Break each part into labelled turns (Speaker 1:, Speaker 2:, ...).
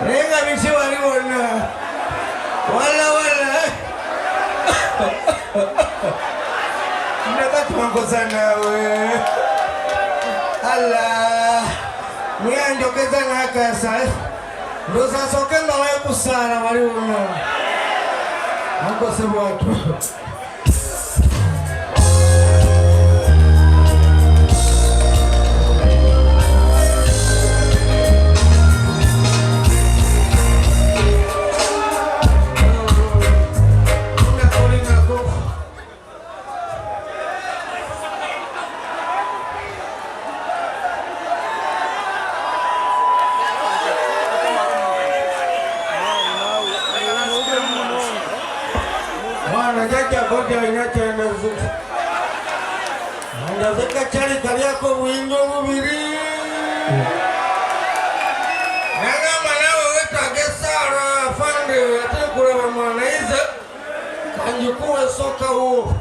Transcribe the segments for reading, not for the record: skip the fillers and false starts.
Speaker 1: Naye nga biki wali wonna wala wala ndeka twankoza naawe alla muyanjogeza nakasa ndoza nsooke nga wekusaala wali wonna ankose bwatu. Mwana jajja koti alina kyendaze andaze kakyali kalyako obuyinja obubiri nagamba naawe wetaaga esaala afande ate kulaba mwana ize kanjikuwa esokawo.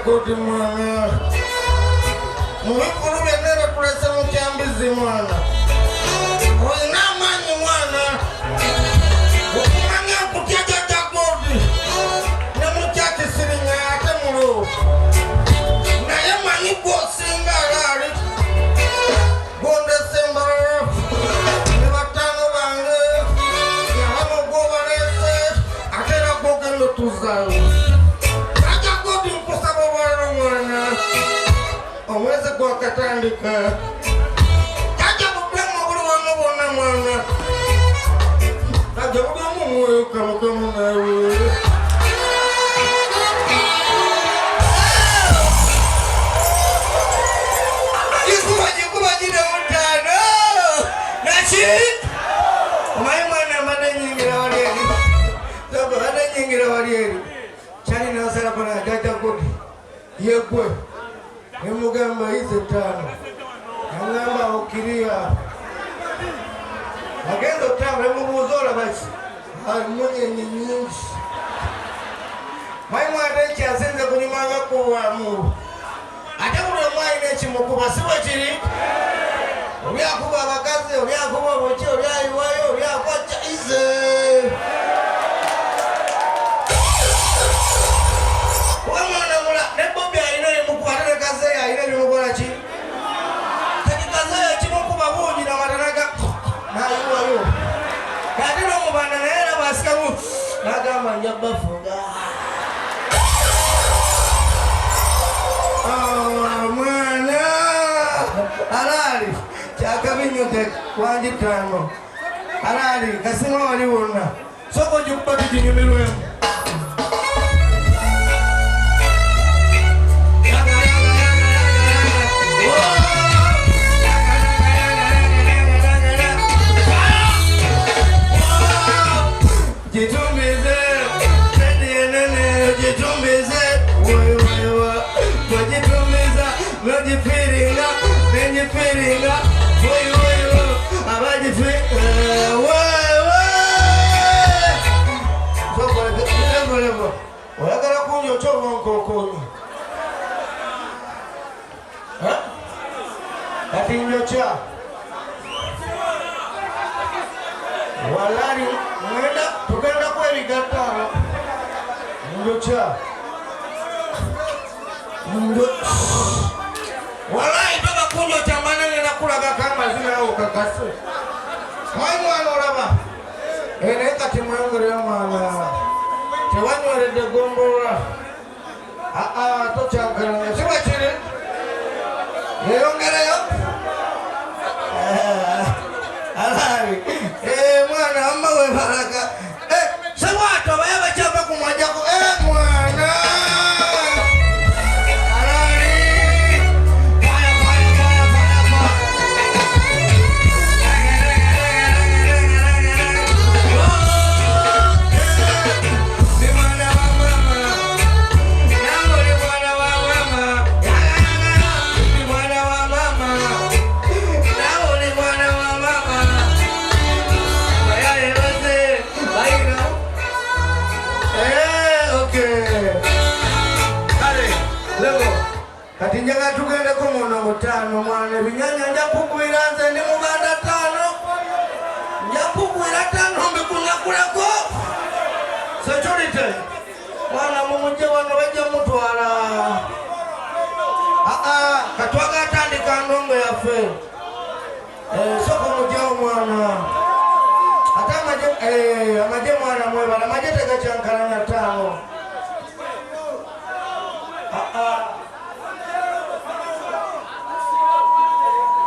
Speaker 1: Koti mwana mubikulu byonna batulese mu kyambizi mwana olina amaanyi mwana okumanya okutya jjajja Godi ne mukyakisirinya ate mulo naye manyi gwosinga alaali gondese mbalala ne bataano bange abamu gwobaleese ate era gwogenda otuzaayo. Omwezi gwakatandika jajja buddamu buli wamu bwonna mwana jajja buli omu mwoyo kamukamu naawe. Gikuba gikuba gino mutaano naki omanyi mwana mbadde nyingira wali eri mbadde nyingira wali eri kyali nasalako na jajja Godi yegwe nemugamba ize ttaano nagamba okiria agenda otambula nemubuuza olabaki munyenye nyingi manyi mwana ekyasinze kunyumanga kuwamu ate buli omu alina ekimukuba si bwe kiri oli akuba abakazi oli akuba obuki oli ayiwayo oli akwacca ize. Kati n'omubanda naye era bw'asikamu n'agamba nja bafuga. Ah, mwana alaali kyakabi nnyo wangi ttaano alaali kasinga wali wonna sooka ogikuba tuginyumirwemu. Gitumbize enene gitumbize wewewa bwegitumbiza nogifiringa nengifiringa wewewa abagifi wewe oyagala kunjokya oba nkokonyi kati njokya walali ngenda tugenda kwerigatta njokya walayi toba kunjokya mbana ngenda kulagako amazina awo kakase mwayi mwana olaba naye kati mweyongereyo mwana tewanyweredde gombolola aa tokyankalanga si bwe kiri yeyongereyo alabi mwana amma webalaka sebwato abaye bakyava ku mwajako mwana alaali fire fire fire fire fire. Ndi mwana wa mama, nange oli mwana wa mama. Ndi mwana wa mama, nawe oli mwana wa mama. Bayaye baze, bayina. Okay. Kale, lebo. Kati njagala tugendeko muno butaano mwana ebinyanya nja kugwira nze ndi muganda ttaano nja kugwira ttaano mbikunakulako security mwana mumujje wano bajja mutwala aa katwagala tandika ndongo yaffe. Sooka omugyewo mwana ate amagye amagye mwana mwebala amagye tegakyankalanya ttaano aa.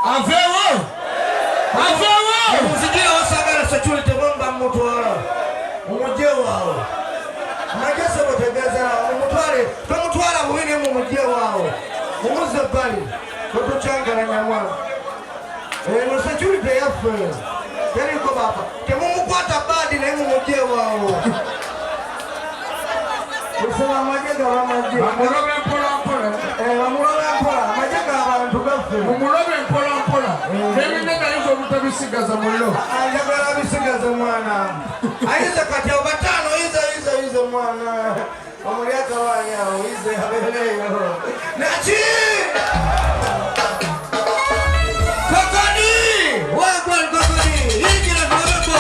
Speaker 2: Aveewo, aveewo.
Speaker 1: Muzigirewo sagala security bwemba mutwala mumugyewo awo amagye sebo tegeza mumutwale tomutwala bubi naye mumugyewo awo mumuzze ebbali totukyankalanya mwana eno security yaffe teriko bapa temumukwata baadi naye mumugyewo awo kusaba amagye gaba magye.
Speaker 2: Bamulobe mpola mpola.
Speaker 1: Bamulobe mpola amagye g'abantu gaffe.
Speaker 2: Mumulobe mpola mpola. N'ebinene ayinza obutabisigaza muliro.
Speaker 1: Njagala bisigaze mwana ayize kati awo bataano yize yize yize mwana omuli akawaanya awo yize abeereyo naki kokoni wagwan kokoni yingira tulabeko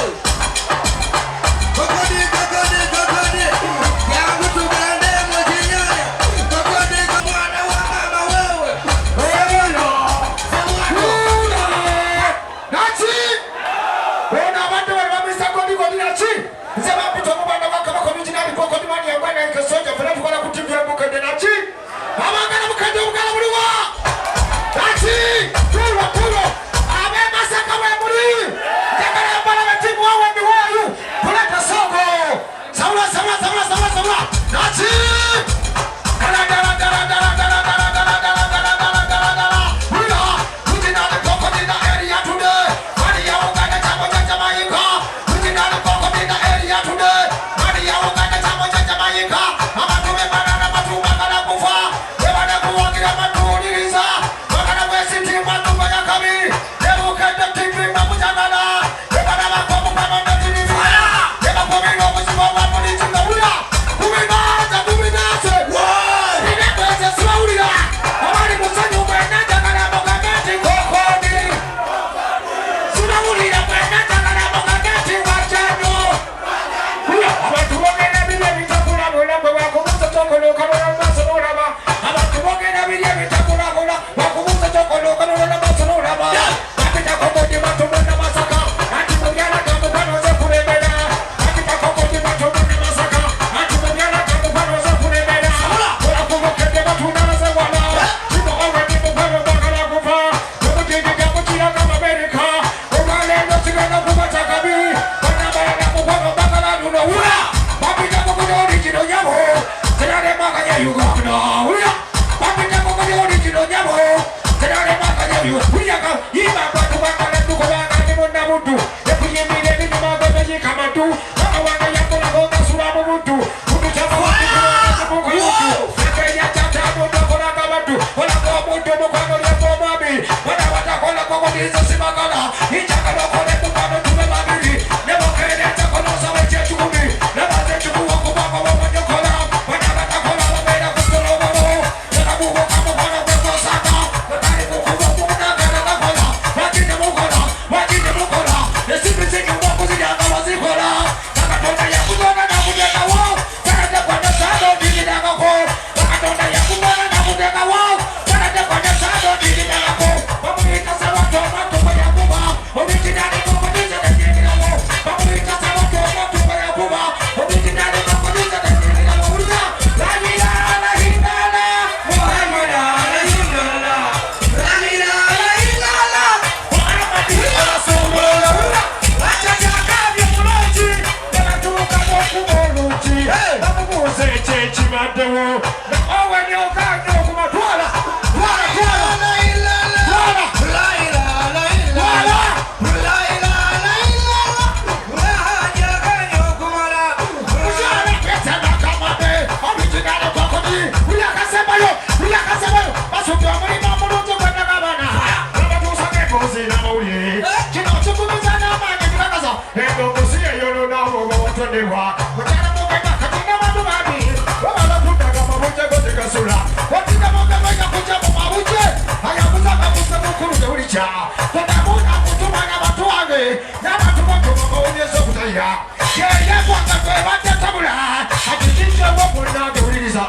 Speaker 1: kokoni kokoni kokoni yangu tugende mu kinyanya kokoni mwana wa mama wewe wewe
Speaker 2: Naki ono abadde bali bamuyisa godigodi naki nze bampita omubanda wa kabaka original kokodi mani yagwana kesoja fena tukola ku TV ya Bukedde naki abagala Bukedde obugala buliwa naki tulo tulo ab'e Masaka bwe muli njagala mbalabe tiimu wawe ndiwaayu tuleeta songo sabula sabula sabula sabula sabula naki dala dala dala dala dala dala dala dala dala dala dala dala wulira original kokodina area today wali ya Uganda chamo cha Jamaica original kokodina area today. Obaddewo oweni oganye okuma twala twala twala twala twala. Mukyala twetabakamabe original kokodi buli akasembayo buli akasembayo basudde omulimu omulungi gwe nagabana abatuusako emboozi n'amawulire. Kino kikumiza n'amaanyi ekikakasa endongo si eyononawo oba watondebwa. Mukyala mugenda kati n'abantu bangi babala kuddaga amabujje go tegasula otinda mugabanya kujja mu mabujje ayabuza amabuze mukulu tewulikya todamuuna kutuma n'abantu wange n'abantu batuma mawunyeza okutayira yeyegwanga gwebadde tabula kati kijjawo munnange wuliriza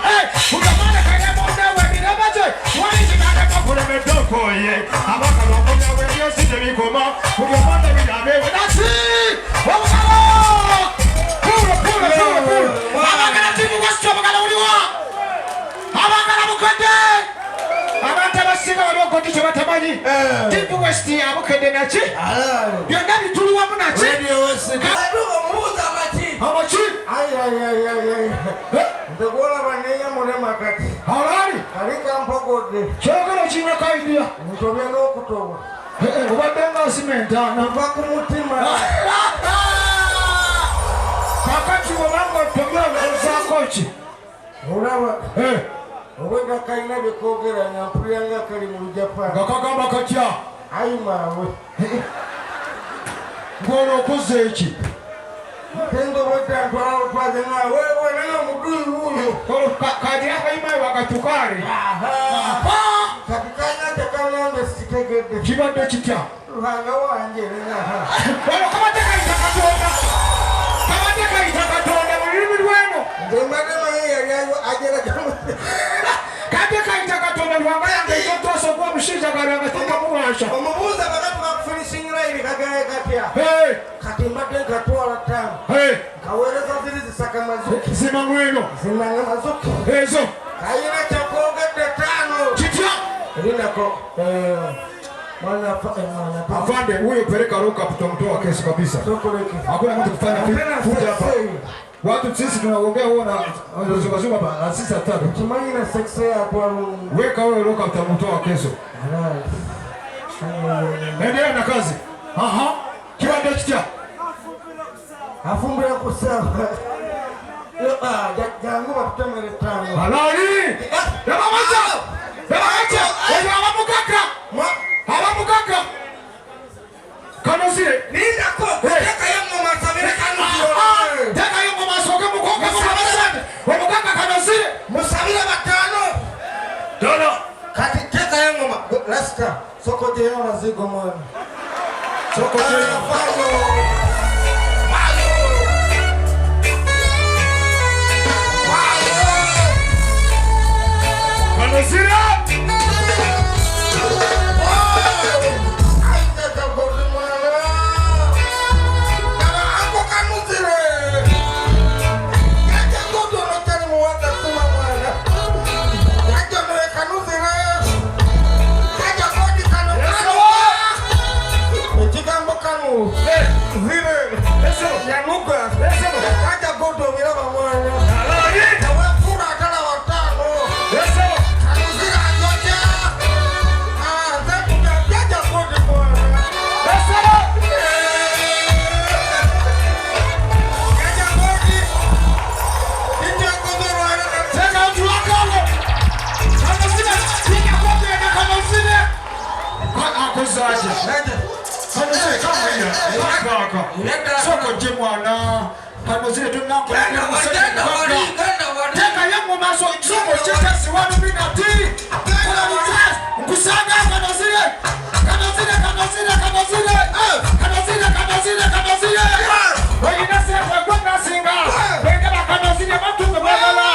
Speaker 2: buli omwana kale munnawe emirembe gye wali kigalema kulemedde okoye abakala omunyawe ebyensi tebikoma buli omwana birabewe naki obugalo pulo pulo pulo pulo abagala timu west obugalo buliwa abagala bukedde abantu abasinga waliwo godi kye batamanyi timu west ya bukedde naki byonna bituli wamu naki amaki
Speaker 1: Nze gwolaba neyamulema kati
Speaker 2: alaali
Speaker 1: kali kampogodde
Speaker 2: kyogero kirina kaidiya
Speaker 1: ntobye n'okutoba
Speaker 2: obadde nga nsima entaana
Speaker 1: nva ku mutima.
Speaker 2: Kakati obanga otobye ozaako ki?
Speaker 1: Olaba obwedda kalina byekogera nga mpulira nga kali mu Lujapani.
Speaker 2: Nga kagamba katya?
Speaker 1: Ayi maawe.
Speaker 2: Ng'olwo okoze eki?
Speaker 1: Tenga obwedda ntwala butwaze nga wewe naye omuduyi wuuyo.
Speaker 2: Olwo kagira akayimayo wakatukale.
Speaker 1: Kati kalina kyekaŋŋambye sikitegedde.
Speaker 2: Kibadde kitya?
Speaker 1: Ruhanga wange ninaha.
Speaker 2: Olwo kabadde kayita Katonda, kabadde kayita Katonda mu lulimi lweno.
Speaker 1: Nze mbadde manyi yali ageragamu.
Speaker 2: Kadde kayita Katonda lwanga yange ekyotosa okuba omushaija galwanga tekamuwasha.
Speaker 1: Omubuuza bakati bakufinishing line kagaye katya. Kati mbadde nkatwala ttaano. Nkaweereza ziri zisaka mazuki.
Speaker 2: Zima mweno.
Speaker 1: Zimanga mazuki.
Speaker 2: Ezo.
Speaker 1: Kayina kyakwogedde ttaano.
Speaker 2: Kitya?
Speaker 1: Erinako. Mwana mwana.
Speaker 2: Afande huyo peleka roka tutamtoa kesi kabisa.
Speaker 1: Sokoleke.
Speaker 2: Hakuna mtu kufanya fuja hapa. Watu sisi tunaongea huo na zungazunga hapa na sisi hatatu.
Speaker 1: Kimanyi na sexe yatwala omuntu.
Speaker 2: Weka wewe roka tutamtoa kesho. Endelea na kazi. Aha. Kibadde kitya?
Speaker 1: Afumbira kusaba. Jangu batutemere ttaano.
Speaker 2: Halali! Yabawaza! Yabawaza! Oyo abamugagga! Abamugagga! Kanozire.
Speaker 1: Lindako, teekayo engoma nsabire Kanozire.
Speaker 2: Teekayo engoma asooke mukoke musabire. Omugagga Kanozire.
Speaker 1: Musabire bataano.
Speaker 2: Dono.
Speaker 1: Kati teekayo engoma. Rasta, soko gyeyo amazigo mwana.
Speaker 2: Soko gyeyo. Kanozire. Soko je mwana kanozire tunakoteekayo mu maaso soko kyetasi waluminati nkusanga kanozire kanozire kanozire kanozire kanozire kanozire kanozire oyina sente gwe nasinga bengaba kanozire batunge bwagala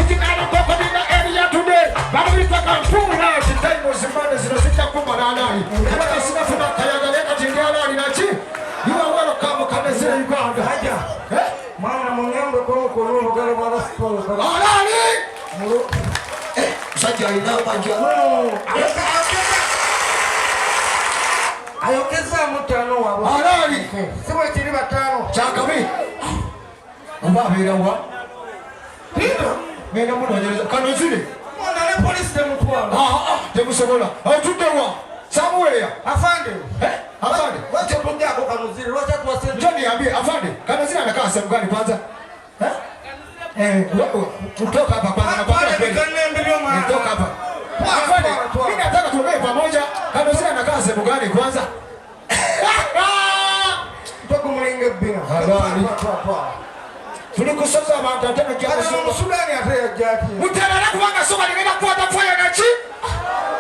Speaker 2: ikinalikokodina eriya today bamuyita kampuula kitaimozimane zino zijja kumala alaali kubanga sinafuna kayaga naye kati ndi alaali naki. You are welcome, Kanozire Uganda.
Speaker 1: Haja. Mwana munyambe kwa mkono obugalo bwa Rasta.
Speaker 2: Alaali! Musajja alina amajja.
Speaker 1: Ayokezaamu ttaano waabwe.
Speaker 2: Alaali!
Speaker 1: Si bwe kiri bataano.
Speaker 2: Kyakabi. Oba abeera wa?
Speaker 1: Linda.
Speaker 2: Ngenda munoonyereza kanozire.
Speaker 1: Mwana ne polisi temutwala.
Speaker 2: Ah, ah, temusobola. Otuddewa samuweya.
Speaker 1: Afande.
Speaker 2: Eh, afande.
Speaker 1: Lwaki otujjako kanozire? Lwaki atuwa sente?
Speaker 2: Njoo niambie afande, kanozire anakaa sehemu gani kwanza? Eh? Eh, wewe kutoka hapa kwanza na
Speaker 1: Twala
Speaker 2: kwa kweli.
Speaker 1: ebigannembe by'omwana.
Speaker 2: Nitoka hapa.
Speaker 1: Twala,
Speaker 2: Afande,
Speaker 1: twala, twala.
Speaker 2: mimi nataka tuongee pamoja. Kanozire anakaa sehemu gani kwanza?
Speaker 1: Tokumulinga ebbina.
Speaker 2: Habari.
Speaker 1: Twala, twala, twala.
Speaker 2: Tulikusoza abantu ate nojja
Speaker 1: Kati
Speaker 2: kusoma.
Speaker 1: omusudaani ate yajja atya?
Speaker 2: Muterera kubanga soba ligenda kukwata faya naki?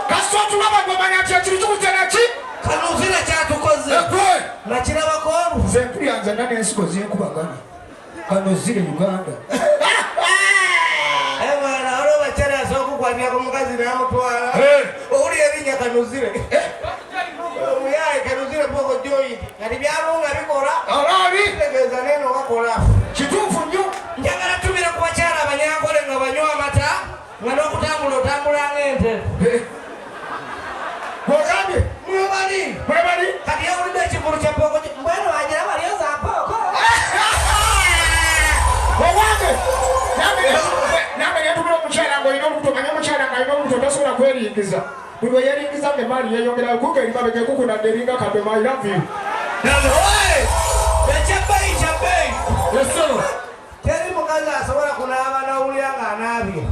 Speaker 2: Kasita otulaba ng'omanya nti ekintu kikutera ki?
Speaker 1: Kanozire kyatukoze.
Speaker 2: Ekwe.
Speaker 1: Nakirabako olwo.
Speaker 2: Nze mpulira nze nani ensigo zinkubagana. Kanozire Uganda.
Speaker 1: Aye mwana, waliwo bakyala asobola okukwatira ku mukazi n'amutwala.
Speaker 2: Eh.
Speaker 1: Owulira erinnya Kanozire. Omuyaye Kanozire poko joint. Kati byalunga bikola.
Speaker 2: Alabi.
Speaker 1: Kitegeeza neeno bakola.
Speaker 2: Kituufu nnyo.
Speaker 1: Njagala tumira ku bakyala abanyankole nga banywa amata nga n'okutambula otambula ng'ente.
Speaker 2: Bw'ogambye
Speaker 1: Mwebali.
Speaker 2: mwebali.
Speaker 1: Kati yawulidde ekivulu kya poko mbwenu wagira balyoza mpooko.
Speaker 2: Owange nange netumira omukyala ng'olina olubuto, manya omukyala ng'alina olubuto tasobola kweringiza. Buli lwe yeringiza ng'emaali yeeyongerayo kuga eri mabega ekukunadde eringa kadoma. I love you.
Speaker 1: Ekyebbeeyi kyabbeeyi.
Speaker 2: Esolo.
Speaker 1: Teri mukazi asobola kunaaba n'owulira ng'anaabye.